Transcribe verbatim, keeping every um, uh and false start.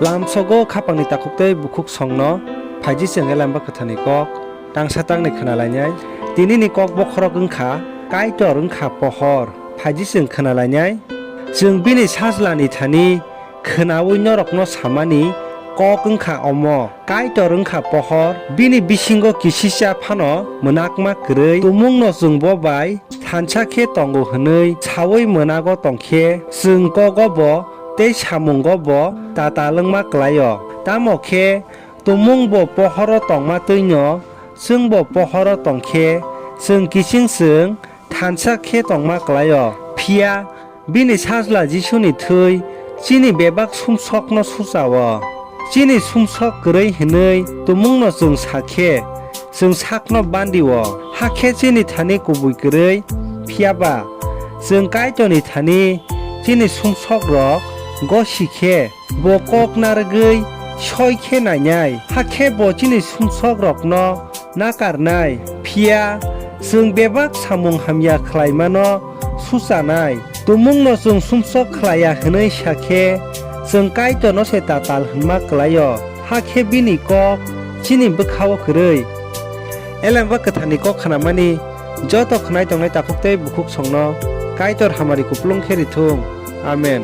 Lamsogo khapangni takhuk tei bukhuk songno phaiji chwng Elamba Kwtharni kok tangsa tangni khwnalainai. Tinini kok bokhorok wngkha Kaitor wngkha pohor. Phaiji chwng khwnalainai. Chwng bini sajlani thani khwnaui norokno samani kok wngkha omo: Kaitor wngkha pohor, bini bisingo kisisa phano mwnakma kwrwi. Tumungno chwng bo bai thansa khe tongo hwnwi saui mwnago tongkhe, chwng kogobo tei samungobo tatal wngma kwlaio. Tamo khe tumungbo pohoro tongma twino chwngbo pohoro tongkhe, chwng kiching chwng thansa khe tongma kwlaio. Phiya bini sajla Jisuni thwi chini bebak sumsokno suchao. Chini sumsok kwrwi hwnwi tumungno chwng sa khe, chwng sakno bandio, hakhe chini thani kubui kwrwi. Phiya ba, chwng Kaitorni thani chini sumsokrok gosi khe, bo kok narwgwi soi khe nainai, hakhe bo chini sumsokrokno nakarnai. Phiya chwng bebak samung hamya khlaimano suchanai. Tumungno chwng sumsok khlaiya hwnwi sa khe, chwng Kaitorno se tatal hwnma kwlaio, hakhe bini kok chini bwkhao kwrwi. Elamba Kwtharni kok khnamani joto khwnai tongnai takhuk tei bukhuk songno Kaitor hamari kupulung khe rithung. Amen.